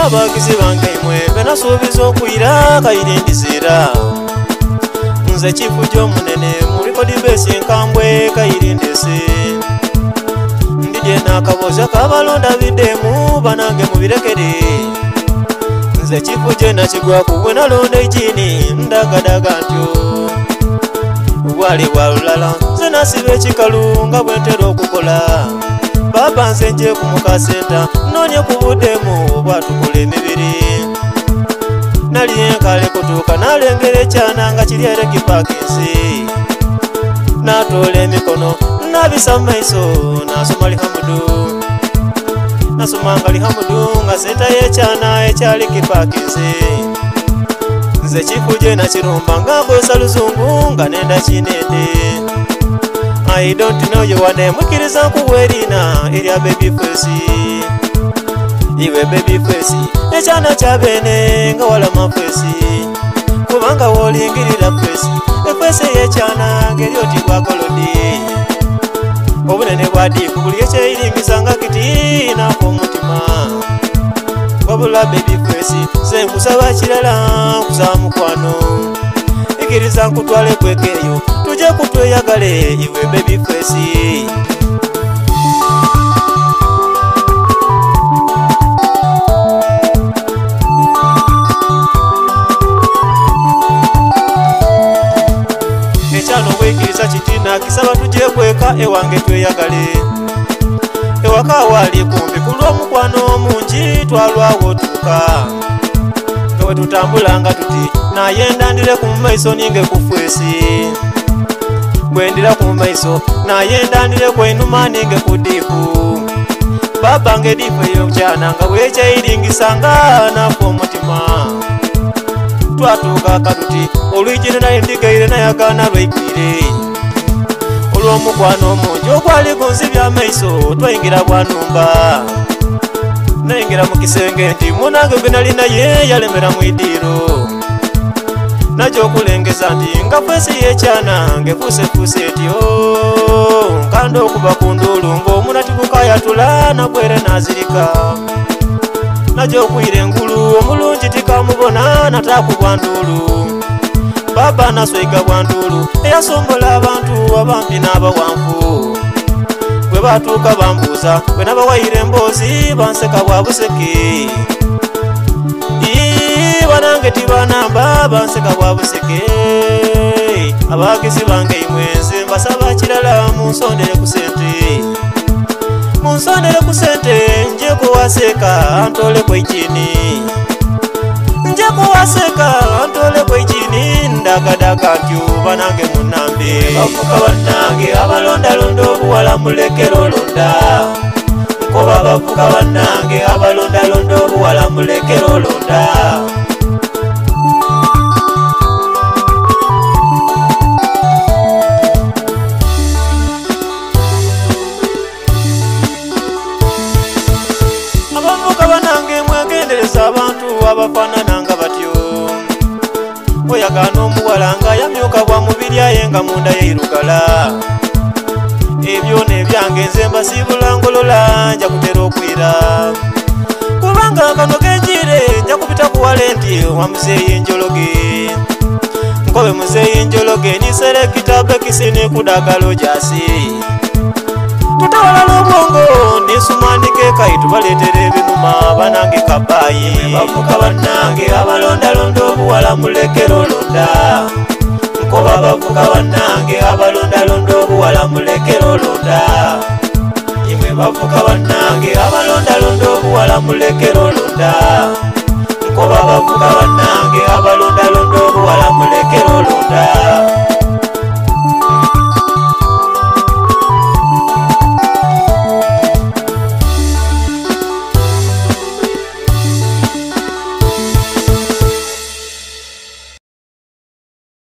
Abawagizi bange imwe benasuubiza okwira kaire ndizira. Nze Kifuja omunene mu rekodi besi enkambwe kaire ndese. Ndidye n'akaboozi akabalonda bidemu banange mubirekere. Nze Kifuja nakigwaku bwe nalonda ejini ndagadaga ntyo. Bwali bwa lulala nze nasiba ekikalu nga bwe ntera okukola. Baba nze nje ku mukasenta nnoonye ku buddemu obwatukola emibiri. Nali enkale kutuuka nalengera ekyana nga kiri ere kipakinsi. Natoola emikono nabisa mu maiso nasoma lihamudu. Nasomanga lihamudu nga senta y'ekyana ekyali kipakinsi. Nze Kifuje nakirumba nga nkozesa luzungu nga nenda kinende. I don't know your name, mukiriza nkuwa erina erya baby face. Iwe baby face, ekyana kya bene nga walama face. Kubanga w'olingirira face, efeesi ey'ekyana ng'eri oti bwa kolodi. Obunene bwa diifu buli ekyeyiringisa nga kiti nafa omutima. Wabula baby face, nze nkusaba kirala, nkusaba mukwano. Ikiriza nkutwale kweka eyo, tujye kutweyagale iwe baby face. Ekyalo bwekiriza kitina kisaba tujye kweka ewange tweyagale. Ewaka wali kumpi ku lw'omukwano omungi twalwawo tuuka. Nga bwe tutambulanga tuti naye ndandire ku maiso ninge ku fwesi. Bwe ndira ku maiso naye ndandire ku einuma ninge ku diifu. Baba nga ediifu eyo kyana nga bwekyeyiringisanga nafa omutima. Twatuuka akatuti olwigi lwe nali ndigaire nayagaana lwaigwire. Olw'omukwano omungi ogwali gunzibya amaiso twayingira bwa nnumba. Nayingira mu kisenge nti munange gwe nali naye yalemera mu idiiro. Najja okulengeza nti nga feesi y'ekyana ng'efuusefuuse etyo. Nkanda okuba ku nduulu ng'omunati gukayatula nagwere n'azirika. Najja okwira engulu omulungi tikamubona nataakubwa nduulu. Baba naswega bwa nduulu eyasombola abantu abampi n'abawanvu. Bwe batuuka bambuuza bwe nabawaire emboozi banseka bwa buseke. Ii, banange tibanamba banseka bwa buseke. Abawagizi bange imwe nze mbasaba kirala munsondere ku sente. Munsondere ku sente nje kuwaseka antoleko ejini. Nje kuwaseka antoleko ejini ndagadaga ntyo banange munnambe. Bavuka bannange abalondalonda obuwala mulekere olonda. Nkoba bavuka bannange abalondalonda obuwala mulekere olonda. Abavuka bannange mwegendereza abantu abafaanana nga batyo. Oyagaana omuwala nga yamyuka bwa mubiri aye nga munda yeirugala. Ebyo n'ebyange nze mbasiibula ngolola nja kutera okwira. Kubanga kano kenjiire nja kupita ku walenti wa muzeeyi Njologe. Nkobe muzeeyi Njologe niserekita bekisi nikudagalo jasi. Tutawalala obwongo nisumandike kai tubaleetera ebinuma banange kabayi. Bavuka bannange abalondalonda obuwala mulekere olonda. Nkoba bavuka bannange abalondalonda obuwala mulekere olonda. Imwe bavuka bannange abalondalonda obuwala mulekere olonda. Nkoba bavuka bannange abalondalonda obuwala mulekere olonda.